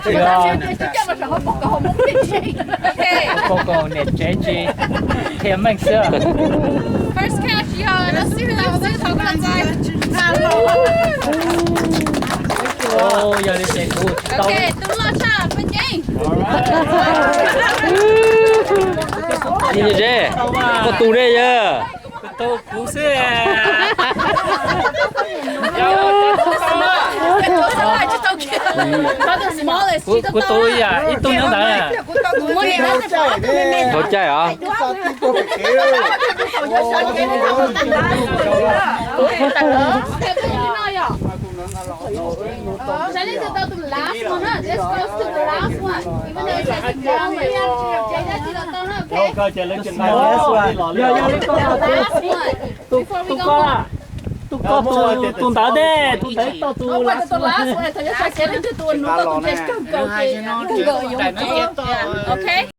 Tsis, pob koob niam tsev tsis qhia meej xwb. First catch, yo, let's see who lives this. Yog li ces kuv tsis tau. Ok, tus loj tshaj peb ceeb. Koj tus ne yog? Kuv tus, kuv xwb. Kuv tus ib yam ib tug nyob ntawd. Tau caij os. Tus koj, tus koj, tus ntawd ne, tus ntawd tau tus last one. Ok.